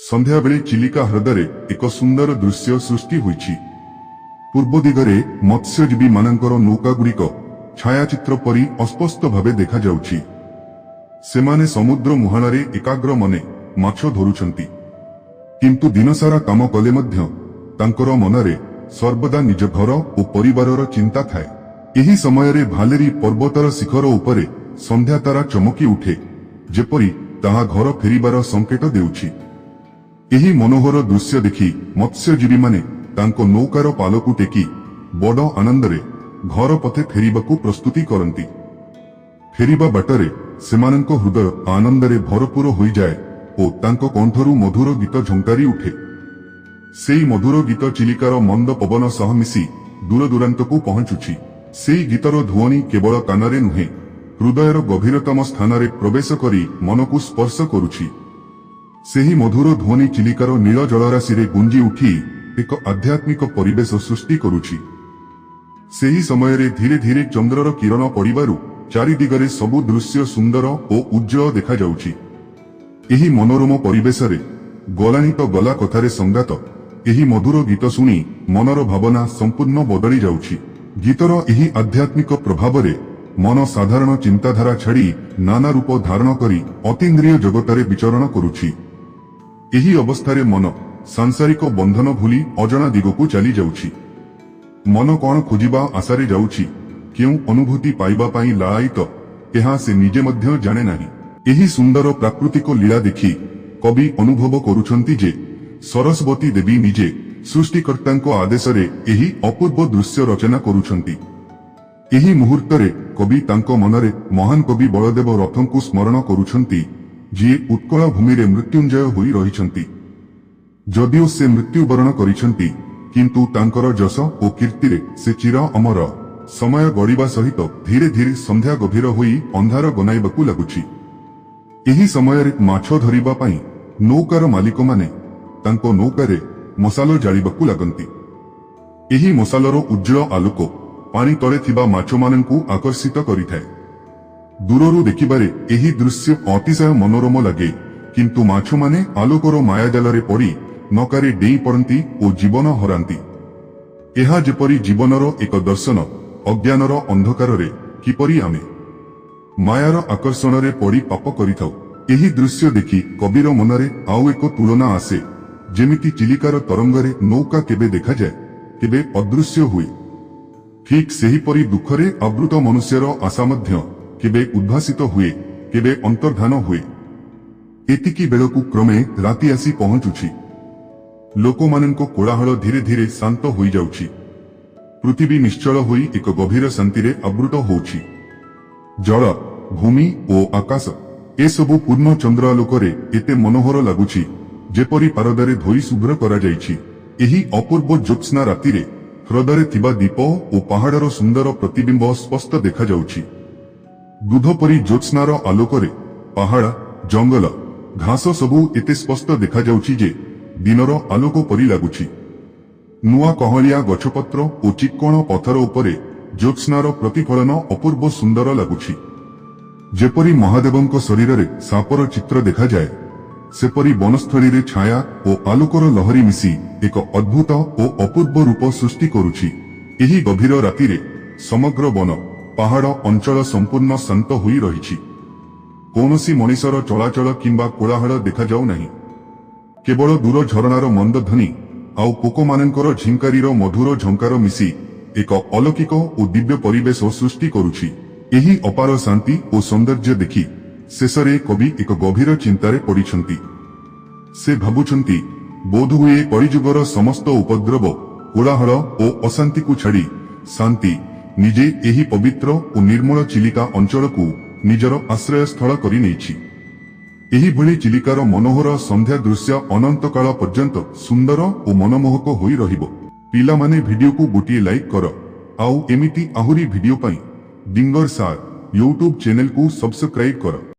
ସନ୍ଧ୍ୟାବେଳେ ଚିଲିକା ହ୍ରଦରେ ଏକ ସୁନ୍ଦର ଦୃଶ୍ୟ ସୃଷ୍ଟି ହୋଇଛି। ପୂର୍ବ ଦିଗରେ ମତ୍ସ୍ୟଜୀବୀମାନଙ୍କର ନୌକାଗୁଡ଼ିକ ଛାୟାଚିତ୍ର ପରି ଅସ୍ପଷ୍ଟ ଭାବେ ଦେଖାଯାଉଛି। ସେମାନେ ସମୁଦ୍ର ମୁହାଣରେ ଏକାଗ୍ର ମନେ ମାଛ ଧରୁଛନ୍ତି। କିନ୍ତୁ ଦିନସାରା କାମ କଲେ ମଧ୍ୟ ତାଙ୍କର ମନରେ ସର୍ବଦା ନିଜ ଘର ଓ ପରିବାରର ଚିନ୍ତା ଥାଏ। ଏହି ସମୟରେ ଭାଲେରୀ ପର୍ବତର ଶିଖର ଉପରେ ସନ୍ଧ୍ୟା ତାରା ଚମକି ଉଠେ, ଯେପରି ତାହା ଘର ଫେରିବାର ସଂକେତ ଦେଉଛି। ଏହି ମନୋହର ଦୃଶ୍ୟ ଦେଖି ମତ୍ସ୍ୟଜୀବୀମାନେ ତାଙ୍କ ନୌକାର ପାଲକୁ ଟେକି ବଡ଼ ଆନନ୍ଦରେ ଘର ପଥେ ଫେରିବାକୁ ପ୍ରସ୍ତୁତି କରନ୍ତି। ଫେରିବା ବାଟରେ ସେମାନଙ୍କ ହୃଦୟ ଆନନ୍ଦରେ ଭରପୁର ହୋଇଯାଏ ଓ ତାଙ୍କ କଣ୍ଠରୁ ମଧୁର ଗୀତ ଝଙ୍କାରି ଉଠେ। ସେଇ ମଧୁର ଗୀତ ଚିଲିକାର ମନ୍ଦ ପବନ ସହ ମିଶି ଦୂର ଦୂରାନ୍ତକୁ ପହଞ୍ଚୁଛି। ସେଇ ଗୀତର ଧ୍ୱନି କେବଳ କାନରେ ନୁହେଁ, ହୃଦୟର ଗଭୀରତମ ସ୍ଥାନରେ ପ୍ରବେଶ କରି ମନକୁ ସ୍ପର୍ଶ କରୁଛି। ସେହି ମଧୁର ଧ୍ୱନି ଚିଲିକାର ନୀଳ ଜଳରାଶିରେ ଗୁଞ୍ଜି ଉଠି ଏକ ଆଧ୍ୟାତ୍ମିକ ପରିବେଶ ସୃଷ୍ଟି କରୁଛି। ସେହି ସମୟରେ ଧୀରେ ଧୀରେ ଚନ୍ଦ୍ରର କିରଣ ପଡ଼ିବାରୁ ଚାରିଦିଗରେ ସବୁ ଦୃଶ୍ୟ ସୁନ୍ଦର ଓ ଉଜ୍ଜ୍ୱଳ ଦେଖାଯାଉଛି। ଏହି ମନୋରମ ପରିବେଶରେ ଗଲାଣି ତ ଗଲା କଥାରେ ସଙ୍ଗାତ ଏହି ମଧୁର ଗୀତ ଶୁଣି ମନର ଭାବନା ସମ୍ପୂର୍ଣ୍ଣ ବଦଳି ଯାଉଛି। ଗୀତର ଏହି ଆଧ୍ୟାତ୍ମିକ ପ୍ରଭାବରେ ମନ ସାଧାରଣ ଚିନ୍ତାଧାରା ଛାଡ଼ି ନାନା ରୂପ ଧାରଣ କରି ଅତୀନ୍ଦ୍ରିୟ ଜଗତରେ ବିଚରଣ କରୁଛି। ଏହି ଅବସ୍ଥାରେ ମନ ସାଂସାରିକ ବନ୍ଧନ ଭୁଲି ଅଜଣା ଦିଗକୁ ଚାଲି ଯାଉଛି। ମନ କଣ ଖୋଜିବା ଆଶାରେ ଯାଉଛି, କେଉଁ ଅନୁଭୂତି ପାଇବା ପାଇଁ ଲାଳାୟିତ, ଏହା ସେ ନିଜେ ମଧ୍ୟ ଜାଣେ ନାହିଁ। ଏହି ସୁନ୍ଦର ପ୍ରାକୃତିକ ଲୀଳା ଦେଖି କବି ଅନୁଭବ କରୁଛନ୍ତି ଯେ ସରସ୍ୱତୀ ଦେବୀ ନିଜେ ସୃଷ୍ଟିକର୍ତ୍ତାଙ୍କ ଆଦେଶରେ ଏହି ଅପୂର୍ବ ଦୃଶ୍ୟ ରଚନା କରୁଛନ୍ତି। ଏହି ମୁହୂର୍ତ୍ତରେ କବି ତାଙ୍କ ମନରେ ମହାନ କବି ବଳଦେବ ରଥଙ୍କୁ ସ୍ମରଣ କରୁଛନ୍ତି, ଯିଏ ଉତ୍କଳ ଭୂମିରେ ମୃତ୍ୟୁଞ୍ଜୟ ହୋଇ ରହିଛନ୍ତି। ଯଦିଓ ସେ ମୃତ୍ୟୁବରଣ କରିଛନ୍ତି, କିନ୍ତୁ ତାଙ୍କର ଯଶ ଓ କୀର୍ତ୍ତିରେ ସେ ଚିର ଅମର। ସମୟ ଗଡ଼ିବା ସହିତ ଧୀରେ ଧୀରେ ସନ୍ଧ୍ୟା ଗଭୀର ହୋଇ ଅନ୍ଧାର ଘନାଇବାକୁ ଲାଗୁଛି। ଏହି ସମୟରେ ମାଛ ଧରିବା ପାଇଁ ନୌକାର ମାଲିକମାନେ ତାଙ୍କ ନୌକାରେ ମଶାଲ ଜାଳିବାକୁ ଲାଗନ୍ତି। ଏହି ମଶାଲର ଉଜ୍ଜ୍ୱଳ ଆଲୋକ ପାଣି ତଳେ ଥିବା ମାଛମାନଙ୍କୁ ଆକର୍ଷିତ କରିଥାଏ। ଦୂରରୁ ଦେଖିବାରେ ଏହି ଦୃଶ୍ୟ ଅତିଶୟ ମନୋରମ ଲାଗେ, କିନ୍ତୁ ମାଛମାନେ ଆଲୋକର ମାୟାଜାଲରେ ପଡ଼ି ନୌକାରେ ଡେଇଁ ପଡ଼ନ୍ତି ଓ ଜୀବନ ହରାନ୍ତି। ଏହା ଯେପରି ଜୀବନର ଏକ ଦର୍ଶନ, ଅଜ୍ଞାନର ଅନ୍ଧକାରରେ କିପରି ଆମେ ମାୟାର ଆକର୍ଷଣରେ ପଡ଼ି ପାପ କରିଥାଉ। ଏହି ଦୃଶ୍ୟ ଦେଖି କବିର ମନରେ ଆଉ ଏକ ତୁଳନା ଆସେ, ଯେମିତି ଚିଲିକାର ତରଙ୍ଗରେ ନୌକା କେବେ ଦେଖାଯାଏ, କେବେ ଅଦୃଶ୍ୟ ହୁଏ, ଠିକ୍ ସେହିପରି ଦୁଃଖରେ ଆବୃତ ମନୁଷ୍ୟର ଆଶା ମଧ୍ୟ କେବେ ଉଦ୍ଭାସିତ ହୁଏ, କେବେ ଅନ୍ତର୍ଧାନ ହୁଏ। ଏତିକି ବେଳକୁ କ୍ରମେ ରାତି ଆସି ପହଞ୍ଚୁଛି। ଲୋକମାନଙ୍କ କୋଳାହଳ ଧୀରେ ଧୀରେ ଶାନ୍ତ ହୋଇଯାଉଛି। ପୃଥିବୀ ନିଶ୍ଚଳ ହୋଇ ଏକ ଗଭୀର ଶାନ୍ତିରେ ଆବୃତ ହେଉଛି। ଜଳ, ଭୂମି ଓ ଆକାଶ ଏସବୁ ପୂର୍ଣ୍ଣ ଚନ୍ଦ୍ର ଆଲୋକରେ ଏତେ ମନୋହର ଲାଗୁଛି, ଯେପରି ପାରଦରେ ଧୋଇ ଶୁଭ୍ର କରାଯାଇଛି। ଏହି ଅପୂର୍ବ ଜ୍ୟୋତ୍ସ୍ନା ରାତିରେ ହ୍ରଦରେ ଥିବା ଦ୍ୱୀପ ଓ ପାହାଡ଼ର ସୁନ୍ଦର ପ୍ରତିବିମ୍ବ ସ୍ପଷ୍ଟ ଦେଖାଯାଉଛି। ଦୁଧ ପରି ଜ୍ୟୋତ୍ସ୍ନାର ଆଲୋକରେ ପାହାଡ଼, ଜଙ୍ଗଲ, ଘାସ ସବୁ ଏତେ ସ୍ପଷ୍ଟ ଦେଖାଯାଉଛି ଯେ ଦିନର ଆଲୋକ ପରି ଲାଗୁଛି। ନୂଆ କହଳିଆ ଗଛପତ୍ର ଓ ଚିକ୍କଣ ପଥର ଉପରେ ଜ୍ୟୋତ୍ସ୍ନାର ପ୍ରତିଫଳନ ଅପୂର୍ବ ସୁନ୍ଦର ଲାଗୁଛି। ଯେପରି ମହାଦେବଙ୍କ ଶରୀରରେ ସାପର ଚିତ୍ର ଦେଖାଯାଏ, ସେପରି ବନସ୍ଥଳୀରେ ଛାୟା ଓ ଆଲୋକର ଲହରୀ ମିଶି ଏକ ଅଦ୍ଭୁତ ଓ ଅପୂର୍ବ ରୂପ ସୃଷ୍ଟି କରୁଛି। ଏହି ଗଭୀର ରାତିରେ ସମଗ୍ର ବନ, ପାହାଡ଼ ଅଞ୍ଚଳ ସମ୍ପୂର୍ଣ୍ଣ ଶାନ୍ତ ହୋଇ ରହିଛି। କୌଣସି ମଣିଷର ଚଳାଚଳ କିମ୍ବା କୋଳାହଳ ଦେଖାଯାଉ ନାହିଁ। କେବଳ ଦୂର ଝରଣାର ମନ୍ଦ ଧ୍ୱନି ଆଉ ପୋକମାନଙ୍କର ଝିଙ୍କାରିର ମଧୁର ଝଙ୍କାର ମିଶି ଏକ ଅଲୌକିକ ଓ ଦିବ୍ୟ ପରିବେଶ ସୃଷ୍ଟି କରୁଛି। ଏହି ଅପାର ଶାନ୍ତି ଓ ସୌନ୍ଦର୍ଯ୍ୟ ଦେଖି ଶେଷରେ କବି ଏକ ଗଭୀର ଚିନ୍ତାରେ ପଡ଼ିଛନ୍ତି। ସେ ଭାବୁଛନ୍ତି, ବୋଧହୁଏ କଳିଯୁଗର ସମସ୍ତ ଉପଦ୍ରବ, କୋଳାହଳ ଓ ଅଶାନ୍ତିକୁ ଛାଡ଼ି ଶାନ୍ତି ନିଜେ ଏହି ପବିତ୍ର ଓ ନିର୍ମଳ ଚିଲିକା ଅଞ୍ଚଳକୁ ନିଜର ଆଶ୍ରୟସ୍ଥଳ କରି ନେଇଛି। ଏହିଭଳି ଚିଲିକାର ମନୋହର ସନ୍ଧ୍ୟା ଦୃଶ୍ୟ ଅନନ୍ତକାଳ ପର୍ଯ୍ୟନ୍ତ ସୁନ୍ଦର ଓ ମନମୋହକ ହୋଇ ରହିବ। ପିଲାମାନେ, ଭିଡିଓକୁ ଗୋଟିଏ ଲାଇକ୍ କର ଆଉ ଏମିତି ଆହୁରି ଭିଡିଓ ପାଇଁ ଡିଙ୍ଗର ସାର୍ ୟୁଟ୍ୟୁବ ଚ୍ୟାନେଲକୁ ସବସ୍କ୍ରାଇବ କର।